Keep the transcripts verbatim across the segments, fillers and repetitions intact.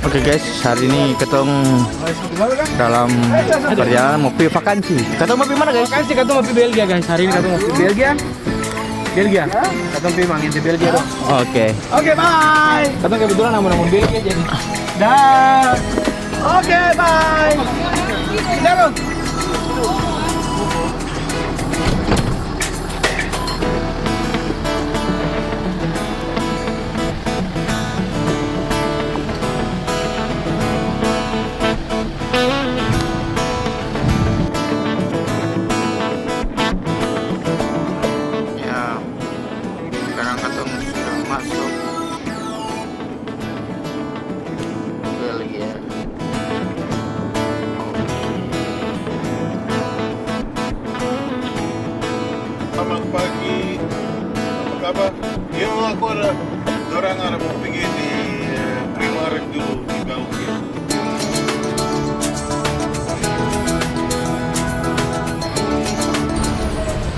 Oke guys, hari ini katong dalam perjalanan mau pi vakansi. Katong mau pi mana, guys? Vakansi, katong mau pi Belgia, guys. Hari ini katong mau pi Belgia. Belgia. Katong pi mangente Belgia dong. Oke. Oke, bye. Katong kebetulan namun-namun Belgia jadi. Dah. Oke, bye. Kita dong. Ya, sekarang katong sudah masuk Belgia. Selamat pagi. Apa kabar? Yo, aku ada, dorang ada mau pergi di, eh, Primark dulu di Belgia.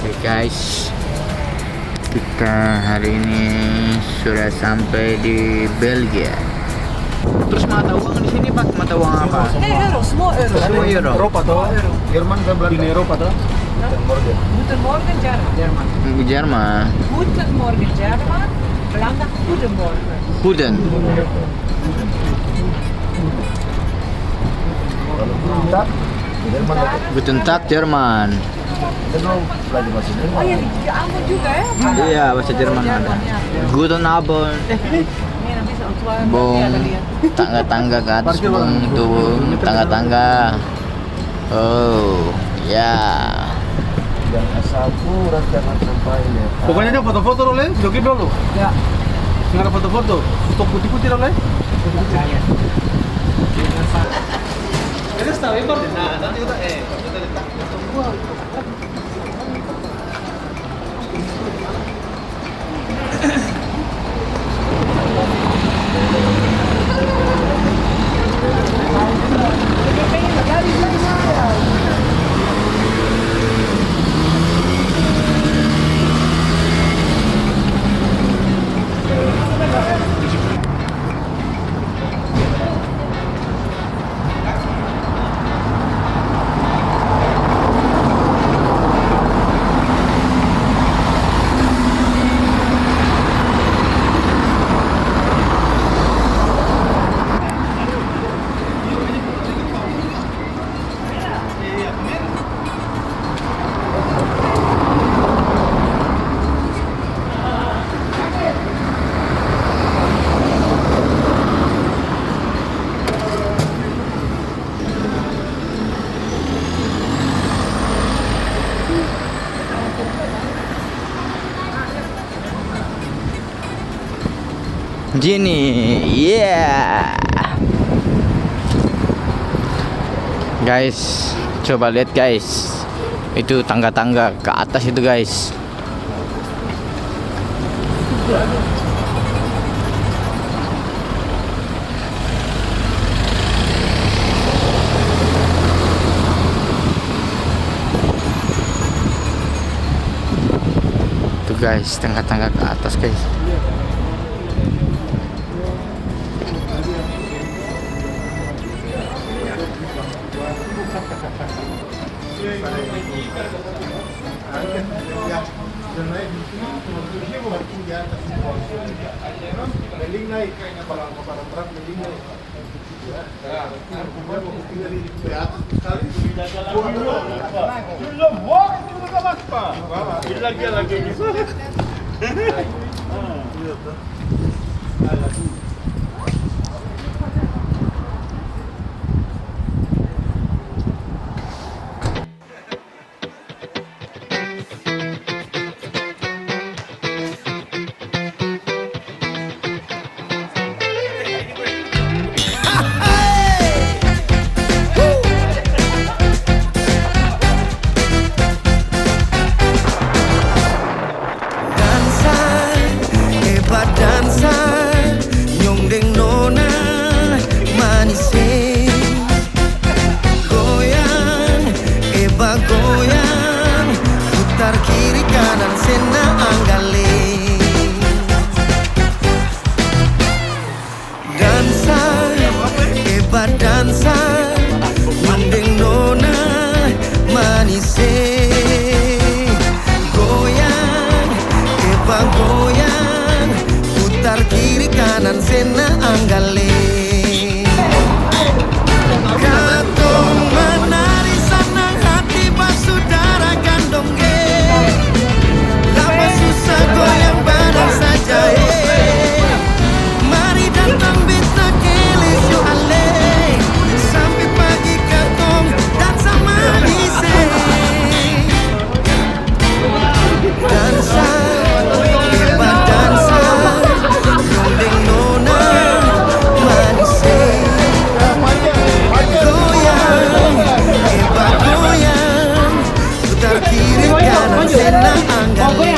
Oke, guys. Kita hari ini sudah sampai di Belgia. Terus mata uang di sini pakai mata uang apa? Eh, euro, semua euro. Semua euro. Eropa toh? Euro. Jerman kan Belanda. Di Eropa toh? Guten Morgen. Guten Morgen, Jerman. Jerman. Jerman. Guten Morgen, Jerman. Belanda, Guten Morgen. Guten. Guten Tag, Jerman. Guten Tag, Jerman. Dia belum belajar bahasa Jerman. Oh iya, di Ambon juga ya? Iya, bahasa Jerman ada. Jerman, ya. Guten Abend. Ini nanti soal Bung, tangga-tangga ke atas, Bung, itu, Bung, tangga-tangga. Oh, ya. Jangan asal kurang, jangan sampai lewat. Pokoknya dia foto-foto dulu, eh. Joget dulu. Ya. Nggak ada foto-foto. Stop putih-putih dulu, eh. Ini tahu, eh, Bang. Nah, nanti kita, eh, kita letak. Gini, yeah. Guys, coba lihat, guys. Itu tangga-tangga ke atas itu, guys. Tuh guys, tangga-tangga ke atas, guys. Dansa, eh, badansa, nyong deng nona manis, eh. Goyang, eh, bagoyang, putar kiri kanan, sena anggale. Dansa, Goyang, e bagoyang, putar kiri kanan sena anggale. Katong manari sanang hati basudara gandong e. Lapa susah goyang badan saja e. Mari datang beta ke Lesho Ale. Sampe pagi katong dansa manis e. Dansa, hebat dansa, dong deng nona manis e. Goyang, hebat goyang, putar kiri kanan sena anggale.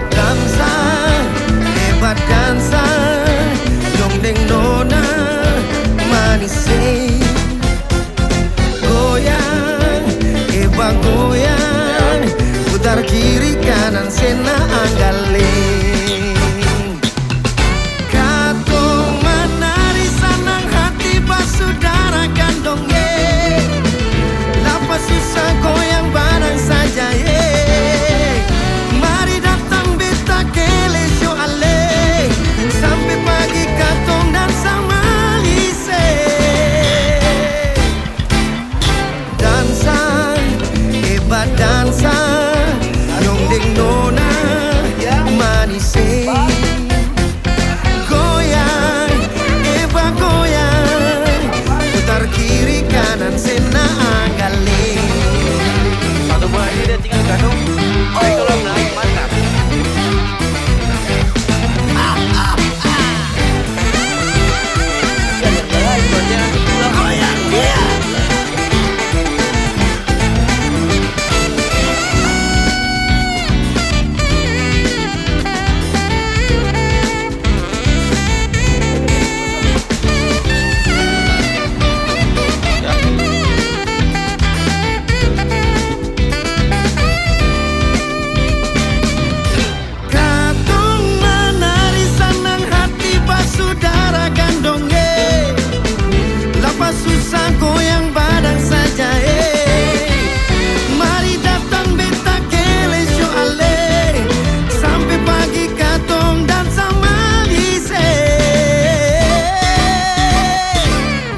Dansa, hebat dansa, dong deng nona manis e. Goyang, e bagoyang, putar kiri kanan sena anggale. Katong manari sanang hati basudara gandong e. Lapa susah goyang badan saja e. Mari datang beta ke Lesho Ale. Sampe pagi katong dansa manis e. Dansa, hebat dansa, dong deng nona manis e. Goyang, e bagoyang, putar kiri kanan sena anggale. Satu bulan ini dia tinggal di Bandung. Tapi kalau naik, mantap. Goyang dia. Katong manari sanang hati basudara gandong e. Lapa susah goyang badan saja e. Mari datang beta ke Lesho Ale. Sampe pagi katong dansa manis e.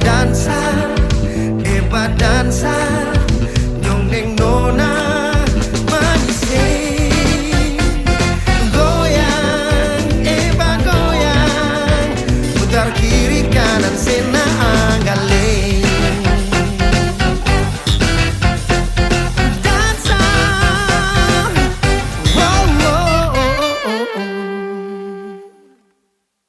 Dansa, hebat dansa, dong deng nona manis e. Goyang, e bagoyang, putar kiri